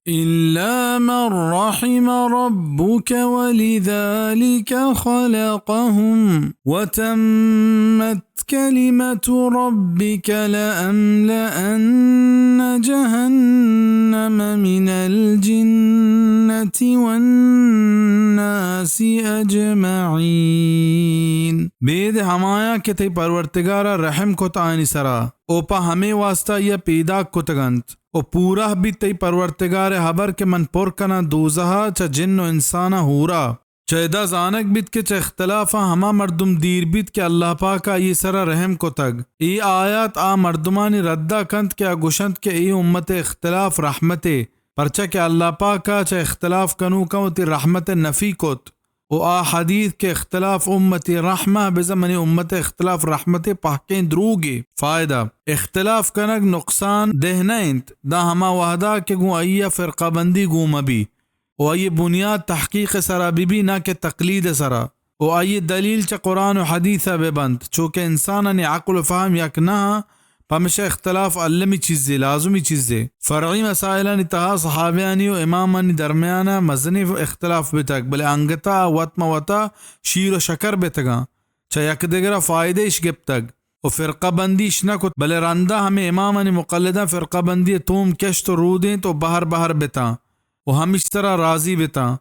إلا من رحم ربك ولذلك خلقهم وتمت كلمة ربك لأملأن جهنم من الجنة والناس أجمعين۔ بید ہمایاں کہ تئی پرورتگار ءَ رحم کت آیانی سرا، او پہ ہمے واسطہ آئی ءَ پیداک کتگ انت، او پورہ بیت تئی پرورتگار ءِ ہبر کہ من پر کناں دوزہ ءَ چہ جن و انساناں ہورا۔ چہ ادا زانگ بیت کہ چہ اختلاف ءَ ہما مردم دیر بیت کہ اللہ پاک ءَ آئی ءِ سرا رحم کتگ۔ اے آیات آ مردمانی رد ءَ کنت کہ آ گوشنت کہ اے امت ءِ اختلاف رحمتے، پرچا کہ اللہ پاک ءَ چہ اختلاف کنوکاں وتی رحمت ءِ نفی کت۔ و آ حدیث کہ اختلاف امتی رحمہ، بزاں منی امت ءِ اختلاف رحمتے، پہکیں دروگے۔ فائدہ: اختلاف کنگ نقصان دہ نہ انت، داں ہما وہدا کہ گوں آئی ءَ فرقہ بندی گون مہ بی و آئی ءِ بنیاد تحقیق ءِ سرا بہ بی، نہ کہ تقلید ءِ سرا، و آئی ءِ دلیل چہ قرآن و حدیث ءَ بہ بنت، چو کہ انسانانی عقل و فہم یک نہ انت، پمشا اختلاف المی چیزے، لازمی چیزے۔ فرعی مسائلانی تہا صحابیانی و امامانی درمیان ءَ مزنیں اختلاف بتگ، بلے انگتا آ وت مہ وتا شیر و شکر بتگاں، چہ یک دگر ءَ فائدہ اش گپتگ و فرقہ بندی اش نہ کت، بلے رندا ہمے امامانی مقلداں فرقہ بندی ءِ توم کشت و رودینت و بہر بہر بتاں و ہمیش سرا راضی بتاں۔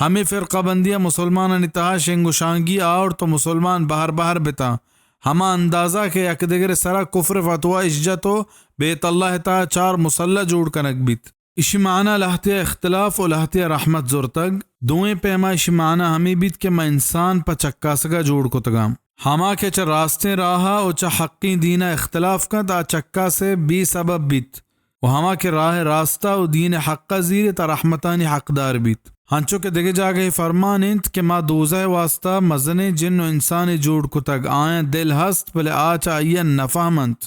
ہمے فرقہ بندی ءَ مسلمانانی تہا شنگ و شانگی آورت و مسلمان بہر بہر بتاں۔ ہما اندازہ کہ یک دگر ءِ سرا کفر ءِ فتویٰ اش جت و بیت اللہ ءِ تہا چار مصلی جوڑ کنگ بیت۔ اشی معنی لہتے ءَ اختلاف و لہتے ءَ رحمت زرتگ۔ دوئیں پیما اشی معنی ہمے بیت کہ ما انسان پہ چکاسگا جوڑ کتگاں۔ ہما کہ چہ راستیں راہ ءَ و چہ حقیں دین ءَ اختلاف کنت، آ چکاس ءِ بے سبب بیت۔ و ہما کہ راہ راستہ و دین حقہ زیریت، آ رحمتانی حقدار بیت۔ ہنچو کہ دگہ جاگہے فرمان انت کہ ما دوزہ واسطہ مزنیں جن و انسانے جوڑ کتگ، آیاں دل ہست، بلے آ چہ آئیا نفہمنت۔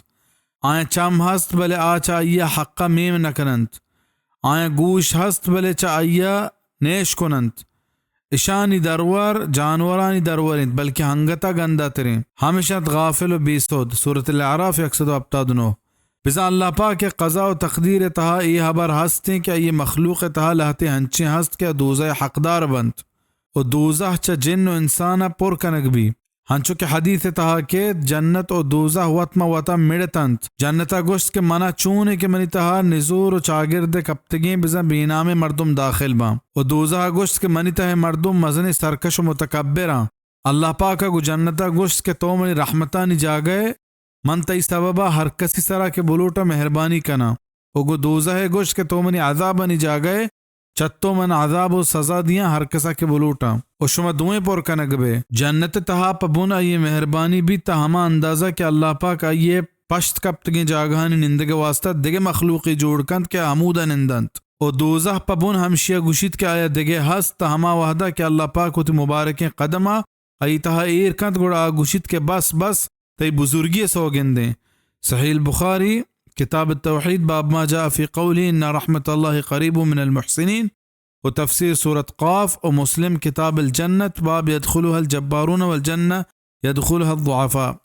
آیاں چم ہست، بلے آ چہ آئیا حقہ میم نکننت۔ آیاں گوش ہست، بلے چہ آئیا نیش کننت۔ اشانی درور جانورانی درور انت، بلکہ انگتا گندہ تریں۔ ہمش انت غافل و بے سد۔ سورۃ الاعراف یک سد و ہپتاد و نو۔ بزاں اللہ پاک ءِ قضا و تقدیر ءِ تہا اے ہبر ہست انت کہ آئی مخلوق ءِ تہا لہتے ہنچیں ہست کہ آ دوزہ ءِ حقدار بنت و دوزہ چہ جن و انسان ءَ پر کنگ بی۔ ہنچو کہ حدیث ءِ تہا کیت، جنت و دوزہ وت مہ وتا مڑتنت۔ جنت ءَ گوشت کہ منا چون انت کہ منی تہا نزور و چاگرد ءِ کپتگیں بزاں بے نامیں مردم داخل باں؟ و دوزہ ءَ گوشت کہ منی تہ ءِ مردم مزنیں سرکش و متکبراں۔ اللہ پاک ءَ گوں جنت ءَ گوشت کہ تو منی رحمتانی جاگہ ئے، من تئی سبب ءَ ہر کسی سرا کہ بلوٹاں مہربانی کناں۔ و گوں دوزہ ءَ گوشت کہ تو منی عذابانی جاگہ ئے، چہ تو من عذاب و سزا دیاں ہر کسا کہ بلوٹاں۔ و شما دوئیں پر کنگ بئے۔ جنت ءِ تہا پہ بن آئی ءِ مہربانی بیت، تاں ہما اندازہ کہ اللہ پاک آئی ءِ پشت کپتگیں جاگہانی نندگ ءِ واسطہ دگہ مخلوقے جوڑ کنت کہ آ ہمودا نندنت۔ و دوزہ پہ بن ہمشی ءَ گوشیت کہ آیا دگہ ہست، تاں ہما وہدا کہ اللہ پاک وتی مبارکیں قدم ءَ آئی تہا ایر کنت، گڑا آ گوشیت کہ بس، بس، تئی بزرگی ءِ سوگندیں۔ صحیح البخاری، کتاب التوحید، باب ما جاء فی قوله ان رحمت اللہ قریب من المحسنین، و تفسیر سورۃ قاف، و مسلم، کتاب الجنت، باب یدخلها الجبارون والجنہ یدخلها الضعفاء۔